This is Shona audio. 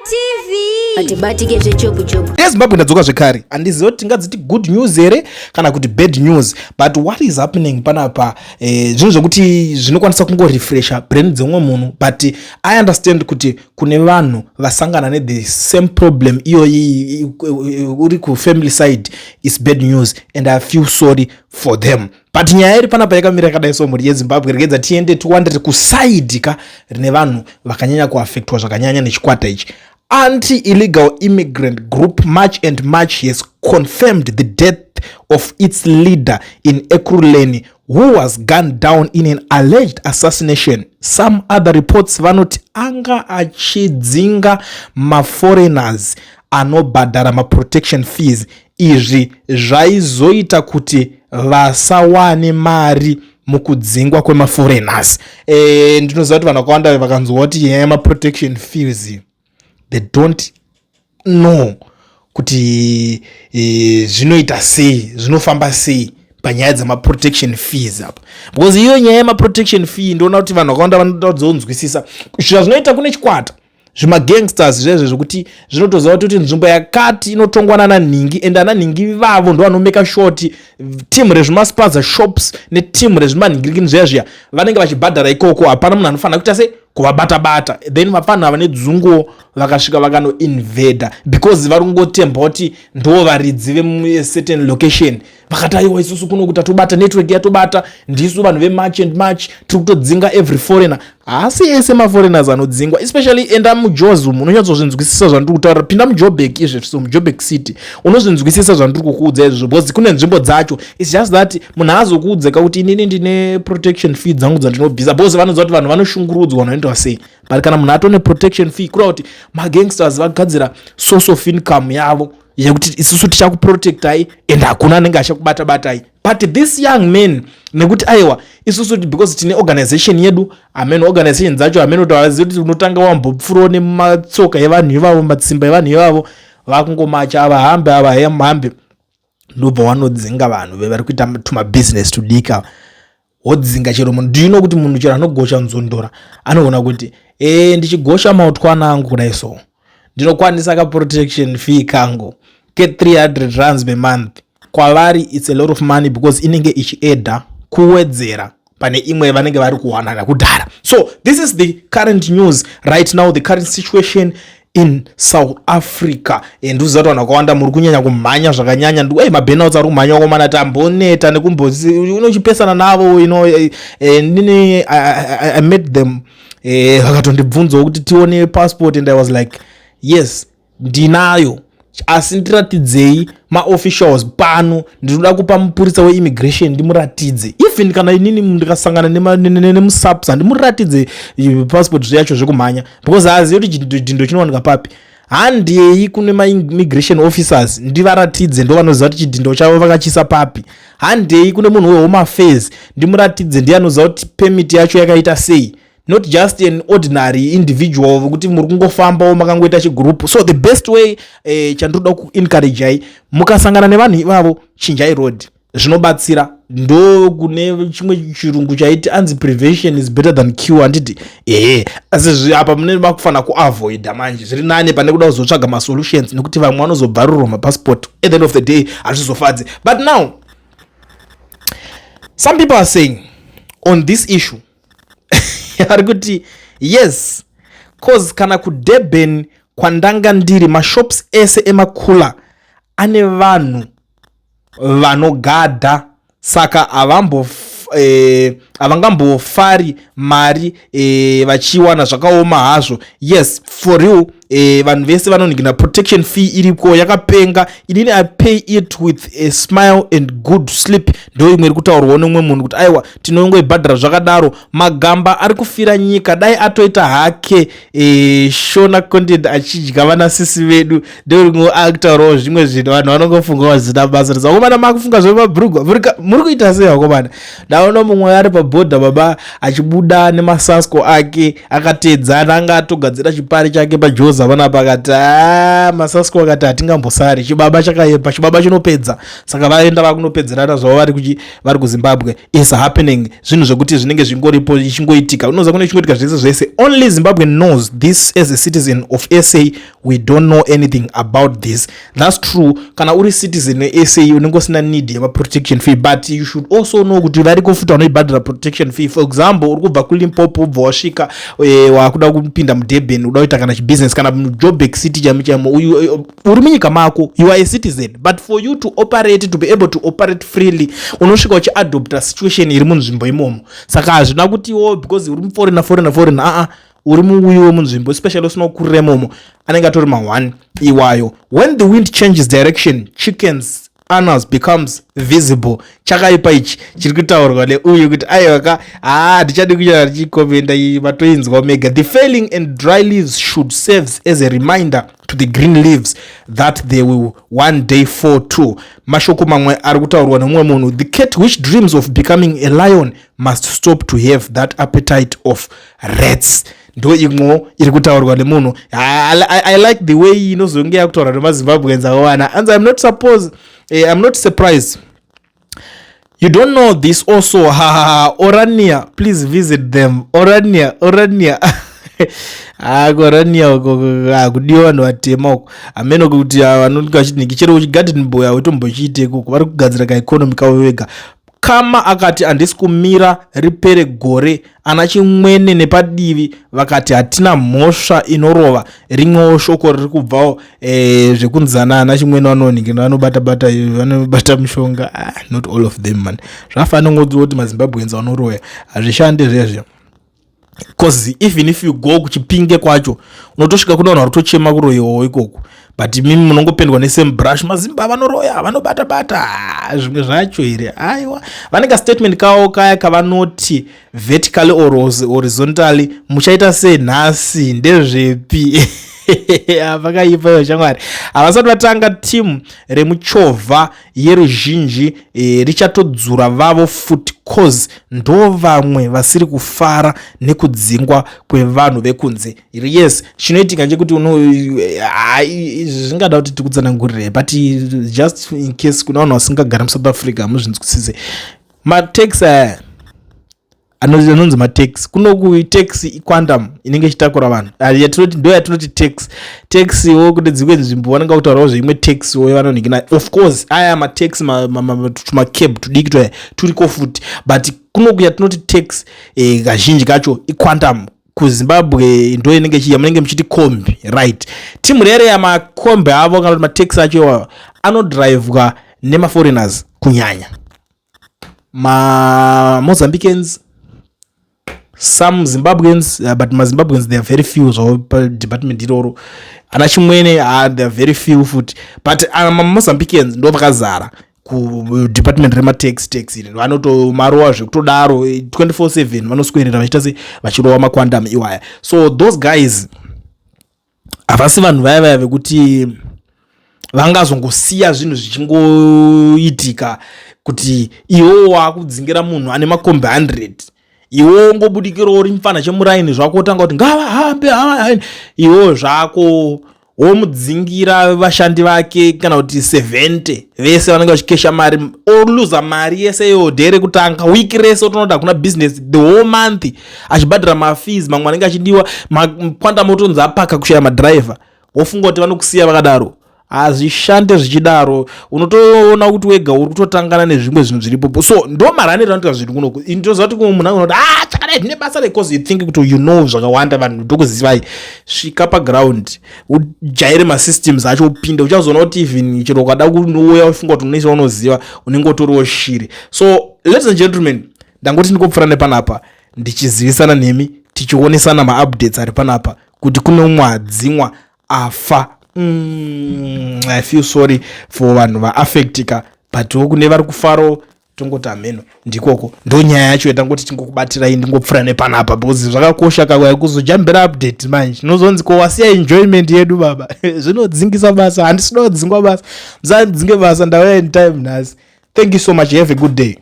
TV. Atibatike zvechopu chopu. Ezimbabwe ndadzoka zvekare. Handizivi kuti tingadziti good news here kana kuti bad news, but what is happening panapa, zvinhu zvekuti zvinokwanisa kungorefresha brain dzemumwe munhu, but I understand kuti kune vanhu vasangana nethe same problem iyoyi uri kufamily side is bad news and I feel sorry for them. But nyaya iri panapa yakamira yakadai so, mhuri yeZimbabwe, regedza tiende tiwandire kuside ka rine vanhu vakanyanya kuaffectwa zvakanyanya nechikwata ichi. Anti-illegal immigrant group March and March has confirmed the death of its leader in Ekurhuleni, who was gunned down in an alleged assassination. Some other reports vanoti anga achidzinga maforeigners anobhadhara maprotection fees. Izvi zvaizoita kuti vasawane mari mukudzingwa kwemaforeigners. Ndinoziva kuti vanhu vakawanda vakanzwa kuti nyaya yemaprotection fees, they don't know kuti zvinoita sei, zvinofamba sei panyaya dzemaprotection fees apa, because iyo nyaya yemaprotection fee, ndoona kuti vanhu vakawanda vanoda kudzonzwisisa zvazvinoita. Kune chikwata zvimagangsters zvezvo zvokuti zvinotoziva kuti nzvimbo yakati inotongwa nana nhingi, and ana nhingi vavo ndo vanomeka sure team rezvimaspaza shops neteam rezvimanhingirikini zviya zviya vanenge vachibhadhara ikoko. Hapana munhu anofanira kuita sei, kuvabata-bata. Then vapfanha vane dzunguwo vakasvika vakanoinvada because vari kungotemba kuti ndo varidzi vemucertain location. Vakati, "Aiwa, isusu kuno kuti tatobata network, yatobata, ndisu vanhu veMarch and March, tiri kutodzinga every foreigner." Haasi ese maforeigners anodzingwa. Especially enda muJozi umu, unonyatsozvinzwisisa zvandiri kutaura. Pinda muJobek izvezvo, muJobek City, unozvinzwisisa zvandiri kukuudza izvozvo, because kune nzvimbo dzacho, it's just that munhu aazokuudzeka kuti inini ndine protection fee dzangu dzandinobvisa, because vanoziva kuti vanhu vanoshungurudzwa, vanoendwa sei. But kana munhu atone protection fee, kureva kuti magangsters vagadzira source of income yavo yekuti isusu tichakuprotectai and hakuna anenge achakubata-batai. But this young man, nekuti aiwa, isusu because tine organization yedu, hamene organization dzacho, hamene kuti havazivi kuti unotanga wambopfuurawo nematsoka evanhu ivavo, matsimba evanhu ivavo, vakungomacha ava hambe ava hambe, ndobva wanodzinga vanhu vari kuita tumabhizinesi tudika. Wodzinga chero munhu. Do you know kuti munhu chero anogosha nzondora anoona kuti ndichigosha mautwana angu kudai, so ndinokwanisa kaprotection fee kangu ke300 rands per month? Kwavari it's a lot of money because inenge ichiadda, kuwedzera pane imwe vanenge vari kuwanana kudhara. So this is the current news right now, the current situation in South Africa. Ndikuziva kuti vanhu vakawanda muri kunyanya kumhanya zvakanyanya. Ei, maburnouts ari kumhanya komana, tamboneta nekumbozi unochipesana navo. Nini I met them, vakatondibvunzawo kuti tione passport and I was like, "Yes, ndinayo, asi ndiratidzei maofficials pano. Ndinoda kupa mupurisa weimmigration ndimuratidze." Even kana inini ndikasangana nemuSAPS, handimuratidze passport yacho zvekumhanya, because haazivi kuti chindo chinowanika papi. Handei kune maimmigration officers ndivaratidze, ndo vanoziva kuti chidhindo chavo vakachisa papi. Handei kune munhu wehome affairs ndimuratidze, ndiye anoziva kuti permit yacho yakaita sei, not just an ordinary individual vokuti muri kungofambawo makangoita chigroup. So the best way, chandinoda kuencouragei, mukasangana nevanhu ivavo, chinjai road, zvinobatsira. Ndo kune chimwe chirungu chaiti anzi "Prevention is better than cure", handiti? Ehe, asi apa mune makufanira kuavoida manje, zviri nane pane kuda kuzotsvaga masolutions, nekuti vamwe vanozobvarurwa mapassport. At the end of the day hazvizofadzi. But now some people are saying on this issue, ari kuti yes, cause kana kuDurban kwandanga ndiri, mashops ese emakula ane vanhu vanogadha, saka havangambofari mari vachiwana zvakaoma hazvo. Yes, for real, vanhu vese vanonhingina protection fee iriko, yakapenga. Inini I pay it with a smile and good sleep. Ndo imwe iri kutaurwawo nemumwe munhu kuti aiwa, tinongoibhadhara zvakadaro. Magamba ari kufira nyika, dai atoita hake shona content achidya vanasisi vedu. Ndorimwe akutaurawo zvimwe zvinhu, vanhu vanongofungawo zvisina basa. Vakomana, makufunga zvemabhurugwa, muri kuita sei vakomana? Ndaona mumwe ari. pabhodha baba achibuda nemasasko ake akateedzana, anga atogadzira chipari chake pajoza panapa. Akati a masasko, akati hatingambosari, chibaba chakayepa, chibaba chinopedza. Saka vaenda vakunopedzerana zvavo vari kuZimbabwe. Is happening zvinhu zvekuti zvinenge zvingoripo, ichingoitika. Unoziva kune chingoitika zvese zvese. Only Zimbabwe knows this. As a citizen of SA, we don't know anything about this. That's true. Kana uri citizen weSA, unenge usina need yemaprotection fee, but you should also know kuti variko futi vanoibhadhara protection fee. For example, uri kubva kuLimpopo, ubva wasvika, wakuda kupinda muDurban, uda kuita kana chibusiness kana muJoburg city chaimo chaimo. Uri munyika mako, you are a citizen, but for you to operate, to be able to operate freely, unosvika uchiadopta situation iri munzvimbo imomo. Saka hazvina kutiwo because uri muforeigner, foreigner, foreigner, aa uri muuyi wemunzvimbo, especially usina kukurira imomo, anenge atori ma1 iwayo. When the wind changes direction, chickens anus becomes visible. Chakaipa ichi chiri kutaurwa neuyu kuti aiwaka, haa, handichadi kunyara ndichikomenda iyi, matoinzwa mega. The failing and dry leaves should serve as a reminder to the green leaves that they will one day fall too. Mashoko mamwe ari kutaurwa nemumwe munhu. The cat which dreams of becoming a lion must stop to have that appetite of rats. Ndo imwewo iri kutaurwa nemunhu. I like the way inozonge yakutaurwa nemaZimbabweans akawana. Anzi, I'm not suppose, I'm not surprised you don't know this also. Ha, Orania, please visit them. Orania, Orania. Orania uko hakudiwa vanhu vatema uko. Hameno kuti vanonge vachidiniki chero uchigarden boy hautombochiite ikoko. Vari kugadzira kaeconomy kavo vega. Kama akati handisi kumira ripere gore. Ana chimwene nepadivi vakati hatina mhosva inorova. Rimwewo shoko riri kubvawo, zvekunzana ana chimwene vanoonekera vanobata bata, vanobata mushonga. Ah, not all of them, man. Zvafanira ngoti maZimbabweans vanoroya, hazvishande zvezvo, 'cause even if you go kuChipinge kwacho, unotosvika kune vanhu vari kutochema kuroyiwawo ikoko, but mimi munongopendwa nesame brush. Mazimba vanoroya, vanobata bata. Ah, zvimwe zvacho here? Aiwa, vanenge statement kavo kaya kavanoti vertically or horizontally. Muchaita sei nhasi? Ndezvepi pakaipa iyo, shamwari? Havasati vatanga. Timu remuchovha yeruzhinji richatodzura vavo futi, 'cause ndo vamwe vasiri kufara nekudzingwa kwevanhu vekunze. Yes, chinoitika ndechekuti zvingada kuti tikutsanangurire, but just in case kuna vanhu vasingagara muSouth Africa, muzvinzwisise. Mataxi aya anonzi mataxi kunoku, taxi iQuantum inenge ichitakura vanhu. Yatinoti ndo yatinoti taxi. Taxiwo kune dzimwe nzvimbo vanenge kutaurawo zveimwe taxiwo yavanonhingina. Of course aya mataxi, tumacab tudiki twaya turiko futi, but kunoku yatinoti taxi, kazhinji kacho iQuantum. KuZimbabwe ndo inenge chiya munenge muchiti kombi, right? Timu rere yamakombi avo kana kuti mataxi acho iwayo anodhiraivhwa nemaforeigners, kunyanya maMozambicans, some Zimbabweans, but maZimbabweans, they are very few zvavo padepartment iroro. Ana chimwene, they are very few futi, but maMozambicans ndo vakazara kudepartment remataxi. Taxi vanotomarova zvekutodaro 24/7, vanoswerera vachiita se vachirova maQuantum iwaya. So those guys havasi vanhu vaya vaya vekuti vangazongosiya zvinhu zvichingoitika kuti iwewo wakudzingira munhu ane makombi 100, iwewo ngobudikirawo uri mufana chemuraini zvako, wotanga kuti ngavahambe. Iwewo zvako womudzingira vashandi vake kana kuti 70 vese vanenge vachikesha mari, oluza mari yese iyo day rekutanga, wiki rese otoona hakuna business, the whole month achibhadhara mafees mamwe anenge achidiwa. Quantum otonzi apaka kushaya madhiraivha, wofunga kuti vanokusiya vakadaro? Hazvishande zvichidaro. Unotoona kuti wega uri kutotangana nezvimwe zvinhu zviripopo. So ndo maraniro anoita zvinhu kunoku. Ndoziva kuti kumwe munhu anoti, "Ah, chakadai zvine basa recause you think kuti you know zvakawanda, vanhu ndokuzivai. Svika paground, ujaire masystems acho, upinde, uchazoona kuti even chero ukada kunouya ufunga kuti unoisa unoziva, unenge utoriwo shiri. So ladies and gentlemen, ndangoti ndikopfuura nepanapa ndichizivisana nemi, tichionesana maupdates ari panapa kuti kune umwe adzimwa afa. I feel sorry for vanhu vaaffectika, but wo kune vari kufaro, tongoti ameno. Ndikoko ndo nyaya yacho yatangoti tingokubatirai, ndingopfuura nepanapa because zvakakosha kakauya kuzojambira update. Manje tinozonzi ko wasiya enjoyment yedu baba. Zvinodzingisa basa, handisida kudzingwa basa, musandidzinge basa. Ndauya in time nhasi. Thank you so much, have a good day.